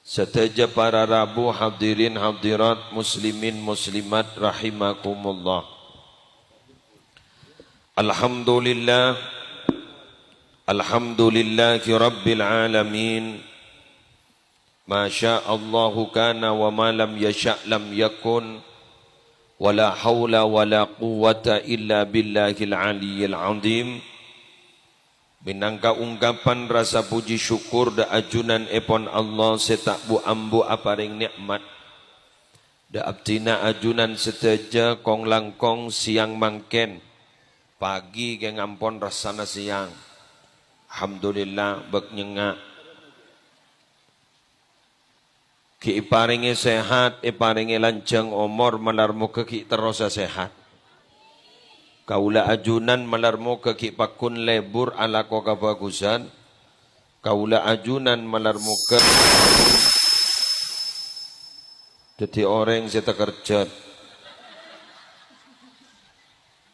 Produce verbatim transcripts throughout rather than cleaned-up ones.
Sadhâjâ para rabu, hadirin hadirat, muslimin muslimat rahimakumullah. Alhamdulillah. Alhamdulillahi rabbil alamin. Ma syaa Allahu kana wa ma lam yasya' lam yakun. Wa la haula wa la quwwata illa billahil aliyyil azim. Mènangka ungkapan rasa puji syukur dâ' ajunan èpon Allah sè ta' bu-ambu aparèng nè'mat. Dâ' abdhina ajunan sadhâjâ kong-langkong sèyang mangkèn, pagi kèng ampon rassana sèyang. Alhamdulillah, bâk nyengnga'. Ghi' èparèngè sehat, èparèngè lanjhâng omor, malar moghâ ghi' terrosa sehat. Kaulâ ajunan malar moghâ ghi' pagghun lebur alako kabhâghusân. Kaulâ ajunan malar moghâ dhâddhi orèng sè takerjhât.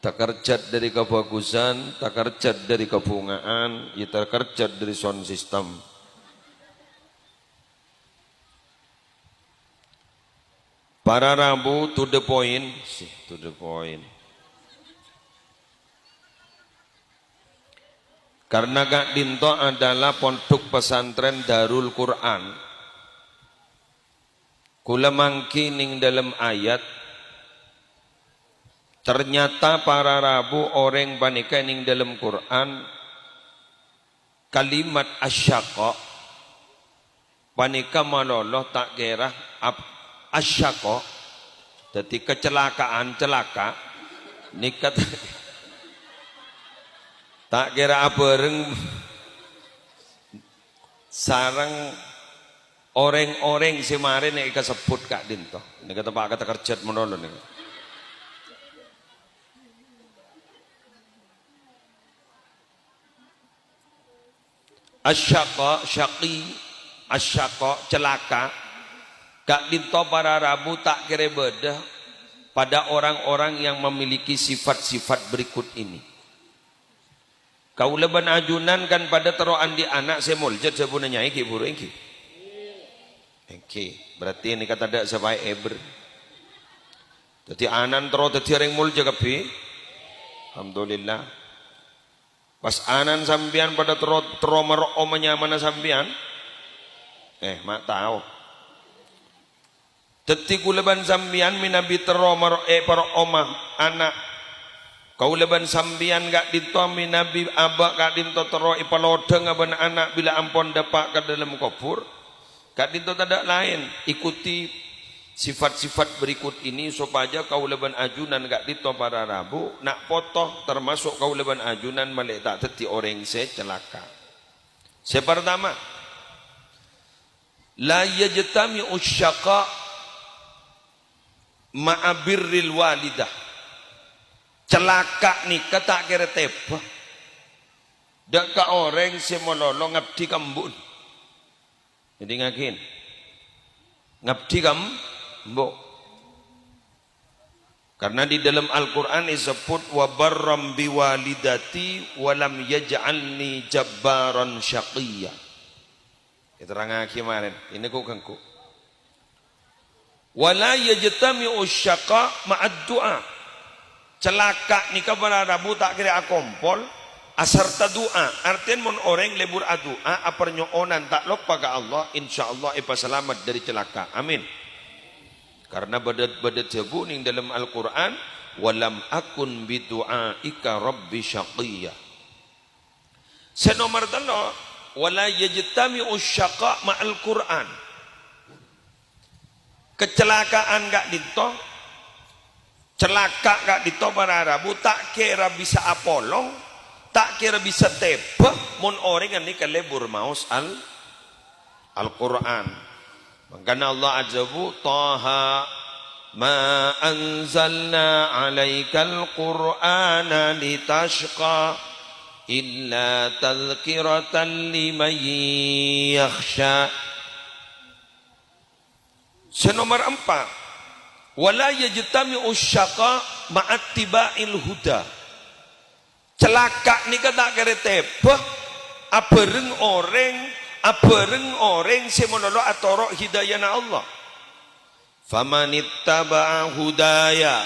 Takerjhât dhâri kabhâghusân, takerjhât dhâri kabhunga'an, ya takerjhât dhâri sound system. Para rabu, to the point, sih, to the point. Karena ka'dinto adalah pondok pesantren Darul Quran, kaulâ mangghi nèng dâlem ayat, ternyata para rabu orèng panèka nèng dâlem Quran, kalimat asyaqa panèka malolo ta' kèra ap-, asyaqa, dhâddhi kacelakaan, celaka, nèka ta-, ta' kèra abhâreng sareng orèng-orèng sè marè nè' èkasebbhut ka'dinto. Nèka teppa' ka takerjhât malolo nèka. Asyaqa, syaqi, asyaqa, celaka. Ka'dinto para rabu ta' kèra bâdâ pada orang-orang yang memiliki sifat-sifat berikut ini. Kaulâ bân ajunan kan padâ terro andi' ana' sè moljâ, sabuna nyai ghi' buru ènggi? Ènggi. Berarti nèka tadâ' sè paè èbher. Dhâddhi ana'na terro dhâddhi orèng moljâ kabbhi. Alhamdulillah. Pas ana'na sampèyan padâ terro, terro maro'oma nyamana sampèyan. Eh, ma' tao. Dhâddhi kaulâ bân sampèyan mènabi terro maro-, èparo'oma ana'. Kaulâ bân sampèyan ka'dinto mènabi abâ' ka'dinto terro èpalodhângnga bân ana' bilâ ampon dâpa' ka dâlem kobhur. Ka'dinto tadâ' laèn, ikuti sifat-sifat berikut ini sopajâ kaulâ bân ajunan ka'dinto para rabu, na' poto, termasuk kaulâ bân ajunan malè ta' dhâddhi orèng sè calaka. Sè partama, la yajtami'u syaqa ma'a birril walidah. Calaka nèka ta' kèra tèbâ dâ' ka orèng sè malolo ngabdi ka embu'na. Èdingngaghi. Ngabdi ka embu'. Karena di dalam Al-Quran disebut, "Wa barram biwalidati wa lam yaj'alni jabbaran syaqiyya." Èterrangngaghi marèn, ini kok ganggu. "Wa la yajtami'u syaqa ma'ad du'a." Calaka nèka para rabu ta' kèra akompol asarta du'a. Artèna mon orèng lebur adu'a, aparnyo'onan ta' loppa ka Allah, insyaallah èpasalamet dhâri calaka. Amin. Karena bâdâ, bâdâ dhâbu nèng dâlem Al-Qur'an, "Wa lam akun bidu'aika rabbi syaqiyya." Sè nomer tello', "Wa la yajtami'u syaqa ma'al Qur'an." Kacelakaan ka'dinto, calaka ka'dinto para rabu ta' kèra bisa apolong, ta' kèra bisa tèbâ mon orèng ghânèka lebur maos Al-, Al-Qur'an. Mangkana Allah adhâbu, "Taha, ma anzalna 'alaikal Qur'ana litasyqa, illa tadzkiratan liman yakhsya." Sè nomer empa', "Wa la yajtami'u syaqa ma'attiba'il huda." Calaka nèka ta' kèra tèbâ abhâreng orèng Abhâreng orèng sè malolo atoro' hidayana Allah. "Famanittaba'a hudaya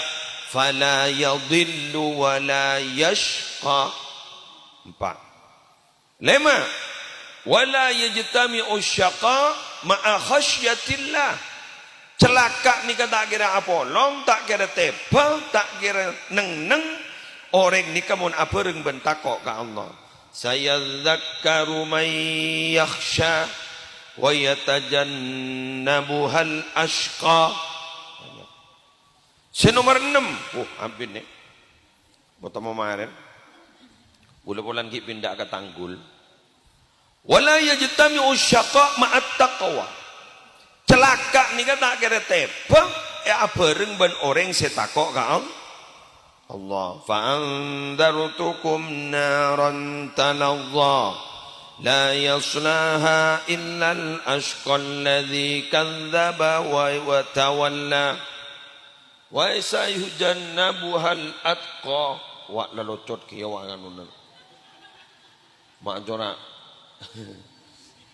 fala yadhillu wa la yashqa." Empa'. Lèma', "Wa la yajtami'u syaqa ma'a khasyatillah." Calaka' nèka ta' kèra apolong, ta' kèra tèbâ, ta' kèra neng-neng. Orèng nèka mon abhâreng bân tako' ka Allah. "Sayadzakkaru man yakhsha wa yatajannabuhal ashqa." Sè nomer ennem, wah, abit nè. Potong kemarin. Bulâ polana ghi' pinda ka Tanggul. "Wa la yajtami'u syaqa ma'at taqwa." Calaka' nèka ta' kèra tèbâ, è, abhâreng bân orèng sè tako' ka Al-, Allah. "Fa andzartukum naran talazza, la yaslaha illal ashqa alladzi kadzdzaba wa, wa tawalla." "Wa sayujannabuhal atqa." Wa' lalocot kèya wa' nganuna. Ma' cora'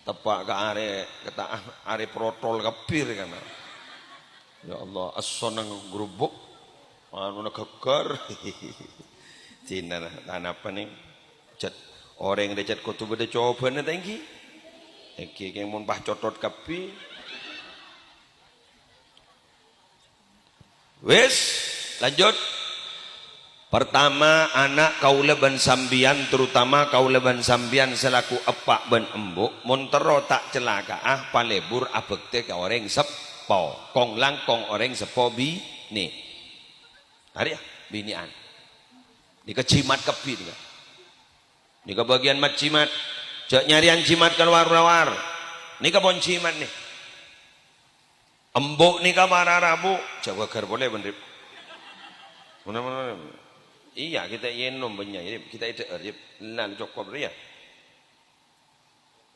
teppa' ka arè, kata arè protol kabbhi rè kana. Ya Allah, essona grubuk. Anuna ghâggâr. Dinana, ta' napa nè. Cèt, orèng rè cèt kodhu bâdâ cobâna ta' ènggi. Ènggi kèng mon pas cotot kabbhi. Wis, lanjut. Pertama, ana' kaulâ bân sampèyan, terutama kaulâ bân sampèyan selaku eppa' bân embu', mon terro ta' calaka'a, palebur abhâktè ka orèng seppo, kong-langkong orèng seppo binè'. Arèya, binè'an. Nèka jimat kabbhi nèka. Nèka bâgiyân mat-jimat. Jhâ' nyarèyan jimat ka lowar-lowar. Nèka pon jimat nè. Embu' nèka para rabu, jhâ' ghâggâr polè, bân, Rip. Mona, mona, mona. Iyâ, kita ènom bânnya', Rip. Kita èdhâ'âr, Rip. Nah, cokop rèya.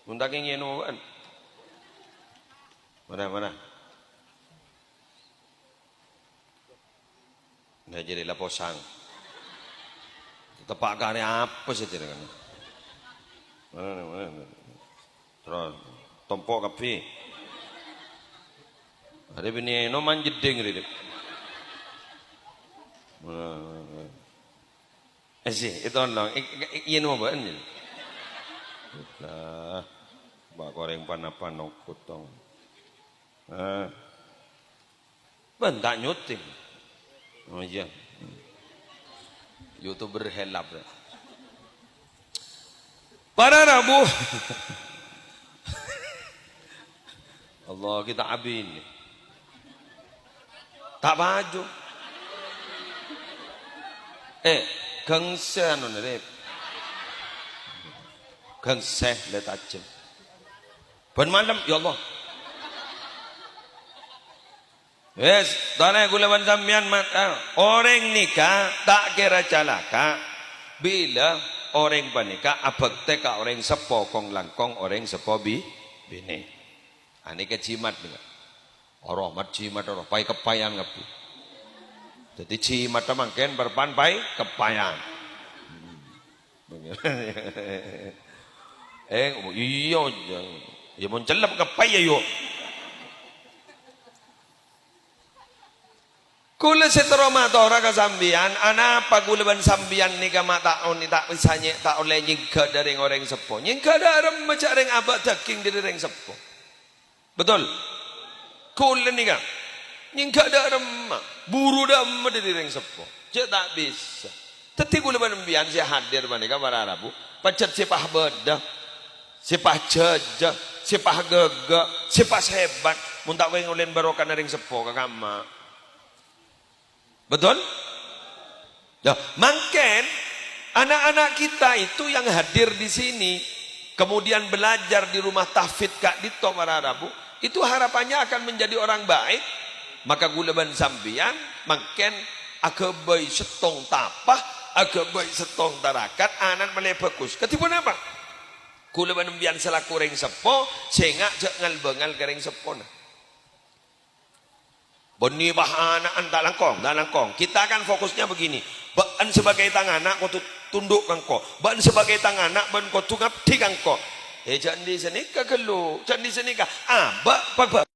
Mon ta' kèng ènom bâ'ân. Mona, mona. Nah, jârèya la posang. Teppa' karè apa sè jârèya kan? Mona, mona, mona. Terros tompo' kabbhi. Arè binè' ènom manjeddhing rè, Dik. Eh, sih, itu ondong. Ik-, ik-, ik-, iyâ, napa, bâ'ân, ya? Lah, Pak Koreng pan-apa nongkut, tong. Eh. Bân ta' nyuting. Oh, iya. YouTuber helap, ya. Para rabu. Allah, kita abin. Ta' paju. Eh, gangsa anu nere. Gangsa le tajem. Bân malem, ya Allah. Wis, tana kaulâ bân sampèyan, mat, ah, orèng nèka ta' kèra calaka' bilâ orèng panèka abhâktè ka orèng seppo kong-langkong orèng seppo bi-, binè'. Ah, nèka jimat nèka. Oroh, mat jimat oroh, pay-kepayan kabbhi. Dhâddhi jimatta mangkèn parpan pay-kepayan. Eh, iyâ, iyâ. Ya, mon cellep kepay ya, yo. Kaulâ sè terro matora ka sampèyan, anapa kaulâ bân sampèyan nèka ma' ta' onè, ta' bisa nyè-, ta' ollè nyèngghâ' dâri rèng-orèng seppo? Nyèngghâ' dâ' remma jhâ' rèng abâ' dâging dâri rèng seppo. Betul? Kaulâ nèka nyèngghâ' dâ' remma, buru dâ' remma dâri rèng seppo. Jhâ' ta' bisa. Dhâddhi kaulâ bân sampèyan sè hadir panèka para rabu, pajhât sè pas bâdâ, sè pas jhâjhâ, sè pas ghâghâ, sè pas hebat, mon ta' kèng ollèna barokana rèng seppo ka kamma. Betul? Nah, mangkèn anak-anak kita itu yang hadir di sini, kemudian belajar di rumah tahfidz ka'dinto para rabu, itu harapannya akan menjadi orang baik. Maka kaulâ bân sampèyan mangkèn aghâbây sèttong tapa, aghâbây sèttong tarakat, ana'na mèlè bhâghus. Kadhi ponapa? Kaulâ bân sampèyan selaku rèng seppo, sènga' jhâ' ngal-bângal ka rèng seppona. Bânnè, bah, ana'na ta' langkong, ta' langkong. Kita kan fokusnya begini. Bâ'ân sebagai tang ana' kodhu tunduk ka engko'. Bâ'ân sebagai tang ana' bâ'ân kodhu ngabdi ka engko'. Eh, jhâ' andi' sanèka ghâllu, jhâ' andi' sanèka. Abâ' pabâ-,